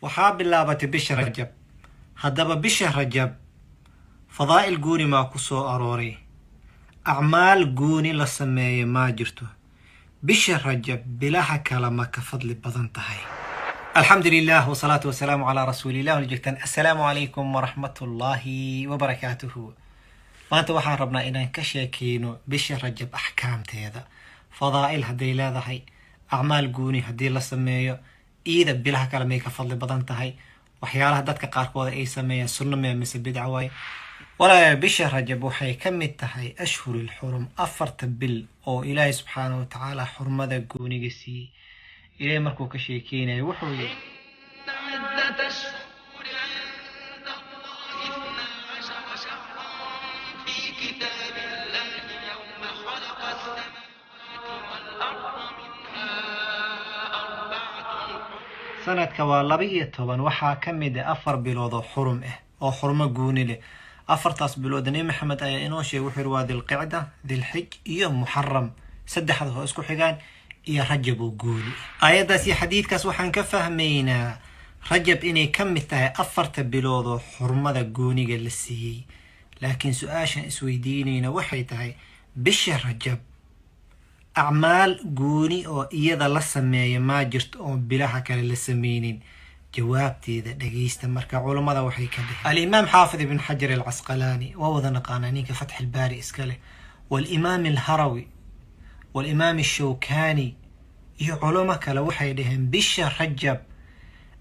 Waxaa bilaabatay bisha Rajab. Haddaba bisha Rajab fadaa'il gooni maa ku soo arooray? Acmaal gooni la sameeya maa jirto? Bisha Rajab bilaha kale ma ka fadli badan tahay? Alxamdu lilah wasalaatu wasalaamu calaa rasuulillah. Wala joogtaan, assalaamu calaykum waraxmatullaahi wabarakaatuhu. Maanta waxaan rabnaa inaan ka sheekeyno bisha Rajab axkaamteeda, fadaa'il hadday leedahay, acmaal gooni haddii la sameeyo, iida bilaha kale may ka fadli badan tahay, waxyaalaha dadka qaarkooda ay sameeyaan sunno mee mise bidca waaye. Walaa bisha Rajab waxay ka mid tahay ashhuril xurum, afarta bil oo Ilaahay subxaana wa tacaala xurmada gooniga siiyey. Ilaahay markuu ka sheekeynayo wuxuu yidhi: عدة الشهور عند الله 12 شهرا في كتاب الله يوم خلق السماوات والأرض منها أربعة حرم. Sanadka waa 12, waxaa ka mid ah 4 bilood oo xurum ah oo xurmo gooni leh. Afartaas bilood Nebi Maxamed ayaa inoo sheegay. Wuxuu yidhi waa Dilqicda, Dilxij iyo Muxaram, saddexda oo isku xigaan, iyo Rajab oo gooni ah. Aayaddaas iyo xadiidkaas waxaan ka fahmaynaa Rajab inay ka mid tahay afarta bilood oo xurmada gooniga la siiyey. Laakiin su-aashan isweydiinayna waxay tahay: bisha Rajab acmaal gooni oo iyada la sameeya maa jirto oo bilaha kale la sameynin? Jawaabteeda dhageysta. Marka culammada waxay ka dheheen, Alimaam Xaafid Ibn Xajar Alcasqalaani, waa wada naqaanaa, ninka Fatx Ilbaari iska leh, waalimaam Alharawi, waalimaam Ashawkani iyo culamo kale waxay dhaheen bisha Rajab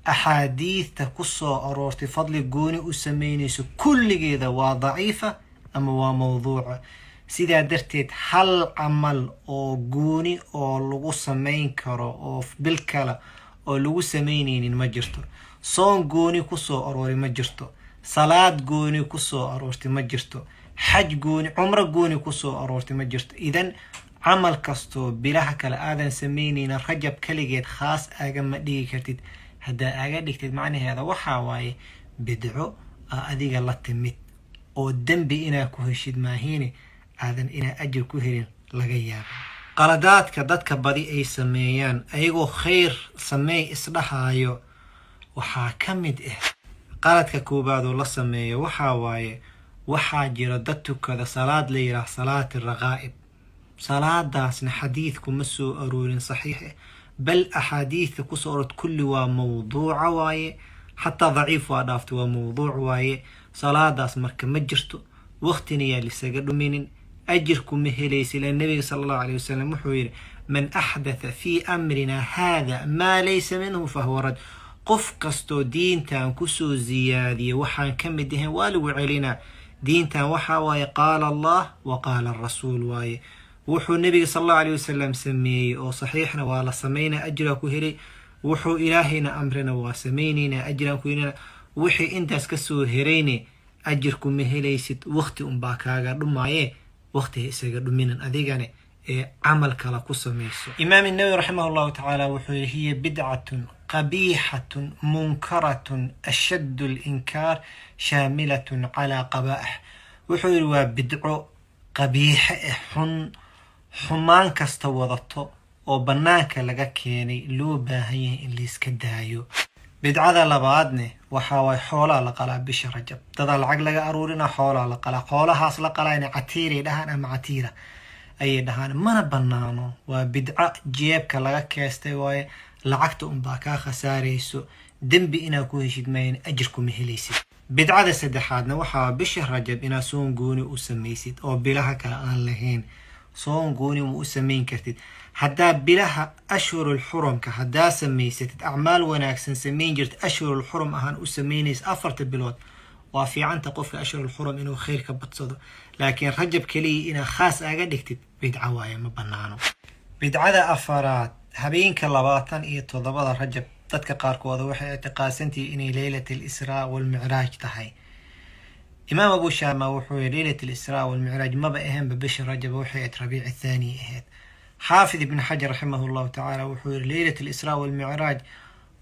axaadiidta ku soo aroortay fadli gooni u sameynayso kulligeeda waa daciifa ama waa mawduuca. Sidaa darteed hal camal oo gooni oo lagu samayn karo oo bil kale oo lagu samaynaynin ma jirto. Soon gooni ku soo arooray ma jirto, salaad gooni ku soo aroortay ma jirto, xaj gooni, cumro gooni ku soo aroortay ma jirto. Idan camal kastoo bilaha kale aadan samaynaynin, Rajab kaligeed khaas aagama dhigi kartid. Haddaa aaga dhigtid, macnaheeda waxaa waaye bidco aa adiga la timid oo dembi inaa ku heshid maahiine aadan inaa ajir ku helin laga yaabo. Qaladaadka dadka badi ay sameeyaan ayagoo khayr sameey isdhahaayo waxaa ka mid ah, qaladka koowaadoo la sameeyo waxaa waaye, waxaa jira dad tukada salaad la yidhaah salaati raqaa'ib. Salaadaasna xadiidku ma soo aroorin saxiix ah, bal axaadiidta kusoo aroort kulli waa mawduuca waaye, xataa daciif waa dhaaftay, waa mawduuc waaye. Salaadaas marka ma jirto, waqtina yaa lisaga dhuminin, ajirku ma helaysa. Ila nabiga sala Allahu alayh wasalam wuxuu yidhi: "Man axdatha fii amrina haada maa laysa minhu fahuwa rad." Qof kastoo diintan kusoo ziyaadiya waxaan ka mid ahayn waa lagu celinaa. Diintan waxaa waaye qaala Allah wa qaala arasuul waaye. Wuxuu nabiga sal Allahu alayh wasalam sameeyey oo saxiixna waa la sameynaa, ajraa ku helay. Wuxuu Ilaahayna amrina waa sameynaynaa, ajraan ku helina. Wixii intaas kasoo herayne ajirku ma helaysid, waqti unbaa kaaga dhumaaye. Waqtiga isaga dhuminan adigane ee camal kale ku samayso. Imaam Nawowi raximah Allahu tacaala wuxuu yihi: "Hiya bidcatun qabiixatun munkaratun ashaddu linkaar, shaamilatun calaa qabaa'ix." Wuxuu yihi waa bidco qabiixe eh, xun, xumaan kasta wadato oo bannaanka laga keenay, loo baahan yahay in layska daayo. Bidcada labaadne waxaa waay xoolaa la qalaa bisha Rajab. Dadaa lacag laga aruurina, xoolaa la qalaa. Xoolahaas la qalaayna catiiray dhahaan ama catiira ayay dhahaan, mana banaano, waa bidco jeebka laga keestay waaye. Lacagta unbaa kaa khasaarayso, dembi inaa ku heshid mayn, ajir kuma helaysid. Bidcada saddexaadna waxaa bisha Rajab inaad soon gooni u samaysid oo bilaha kale aan lahayn. Soon gooni ma u samayn kartid. Haddaa bilaha ashhurul xurumka haddaa samaysatid acmaal wanaagsan samayn jirta, ashhurul xurum ahaan u samaynaysa afarta bilood, waa fiicanta qofka ashhurul xurum inuu khayr ka badsado. Laakiin Rajab keliya inaa khaas aga dhigtid bidca waaye, ma banaano. Bidcada afaraad, habeenka 27-da Rajab dadka qaarkooda waxay ictiqaadsantihiin inay leylat alisraa walmicraaj tahay. Imaam Abu Shama wuxuu yihi leylat alisraa walmicraaj maba ahaynba bisha Rajab, waxay ahayd Rabiic Athaani ahayd. Xaafid Ibn Xajar raximah Llahu tacaala wuxuu yihi leylat alisraa walmicraaj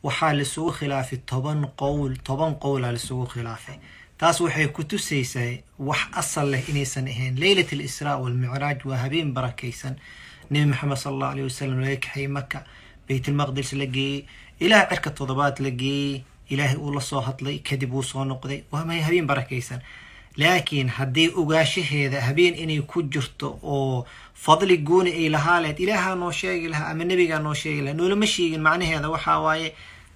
waxaa laisugu khilaafay 10 qowl, 10 qowlaa laisugu khilaafay. Taas waxay ku tusaysaa wax asal leh inaysan ahayn. Leylat alisraa walmicraaj waa habeen barakaysan, Nebi Maxamed sal Allahu alayh wasalam laga kaxayey Maka, Baytalmaqdis la geeyey, ilaa cirka toddobaad la geeyey. Ilaahay uu la soo hadlay, kadib wuu soo noqday. Waa may habeen barakaysan, laakiin haddii ogaashaheeda habeen inay ku jirto oo fadli gooni ay lahaa lehed, Ilaahaa noo sheegi lahaa ama nebigaa noo sheegi lahaa. Noolama sheegin. Macnaheeda waxaa waaye,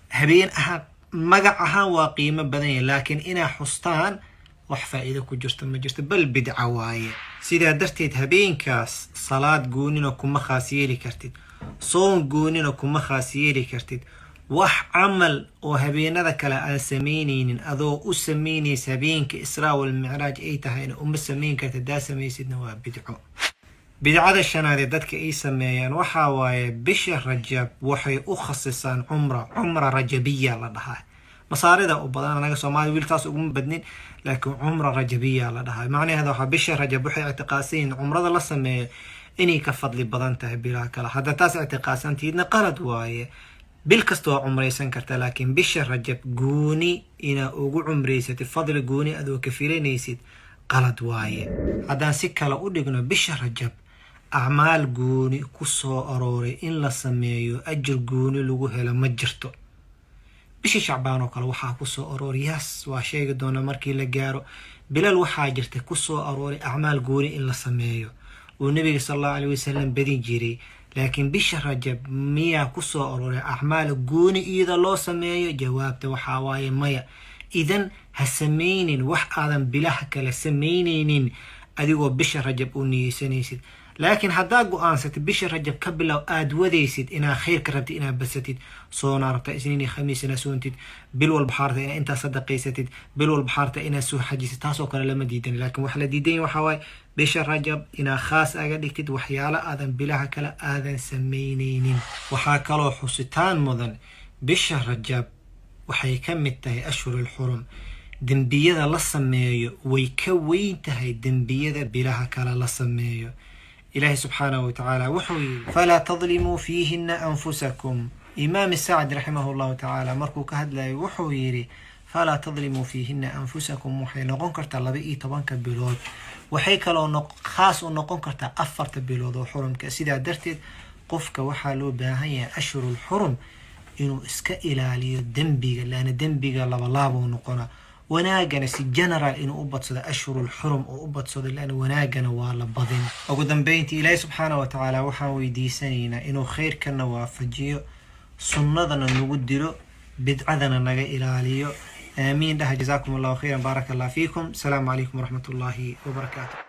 habeen ahaan, magac ahaan waa qiimo badan yahay, laakiin inaa xustaan wax faa'iido ku jirto ma jirto, bal bidca waaye. Sidaa darteed habeenkaas salaad goonina kuma khaas yeeli kartid, soon goonina kuma khaas yeeli kartid. Wax camal oo habeenada kale aan samaynaynin adoo u samaynaysa habeenka Israa walmicraaj ay tahayna uma samayn kartid. Hadaa samaysidna waa bidco. Bidcada shanaad ee dadka ay sameeyaan waxaa waaye, bisha Rajab waxay u khasisaan cumra. Cumra rajabiya la dhahaa, Masaarida u badan, anaga Soomaaliya wiil taas uguma badnin, laakiin cumra rajabiya la dhahaa. Macnaheeda waxaa bisha Rajab waxay ictiqaadsan yihiin cumrada la sameeyo inay ka fadli badan tahay bilaha kale. Hadda taas ictiqaadsantihiidna qalad waaye. Bil kasta waa cumraysan kartaa, laakiin bisha Rajab gooni inaa ugu cumraysatid, fadli gooni adoo ka filanaysid, qalad waaye. Haddaan si kale u dhigno, bisha Rajab acmaal gooni ku soo arooray in la sameeyo, ajir gooni lagu helo, ma jirto. Bisha Shacbaan oo kale waxaa kusoo arooray, yaas waa sheegi doonaa markii la gaaro. Bilal waxaa jirta kusoo arooray acmaal gooni in la sameeyo uu nabiga sal Allahu aleyh wasalam badin jiray, laakiin bisha Rajab miyaa kusoo arooray acmaal gooni iyada loo sameeyo? Jawaabta waxaa waaye maya. Idan ha sameynin wax aadan bilaha kale samaynaynin adigoo bisha Rajab u niyeysanaysid. Laakiin haddaa go-aansatid bisha Rajab ka bilow aada wadaysid inaa khayrka rabtid inaad badsatid, soonaa rabta Isniin iyo Khamiis inaad soontid, bil walba waxaa rabta inaa intaa sadaqaysatid, bil walba waxaa rabta inaad soo xajisid, taasoo kale lama diidan. Laakiin waxa la diidan yahay waxaa waaye bisha Rajab inaa khaas aga dhigtid waxyaalo aadan bilaha kale aadan samaynaynin. Waxaa kaloo xusitaan mudan, bisha Rajab waxay ka mid tahay ashhurul xurum. Dembiyada la sameeyo way ka weyn tahay dembiyada bilaha kale la sameeyo. Ilaahi subxaanahu watacaala wuxuu yidhi: "Falaa tadlimuu fiihina anfusakum." Imaam Sacd raximah Llahu tacaala markuu ka hadlayay wuxuu yidhi: "Falaa tadlimuu fiihina anfusakum" waxay noqon kartaa 12-ka bilood, waxay kaloo khaas u noqon kartaa 4-ta bilood oo xurumka. Sidaa darteed qofka waxaa loo baahan yahay ashhurul xurum inuu iska ilaaliyo dembiga, laana dembiga labalaabuu noqonaa. Wanaagana si general inuu u badsado ashhurul xurum oo u badsado, laana wanaagana waa la badin. Ugu dambeyntii, Ilaahi subxaana wa tacaala waxaan weydiisanaynaa inuu khayrkana waafajiyo, sunnadana nagu dilo, bidcadana naga ilaaliyo. Aamiin dhaha. Jazaakum Allahu khayran, baaraka Allah fiikum. Asalaamu calaykum waraxmat ullaahi wabarakaatu.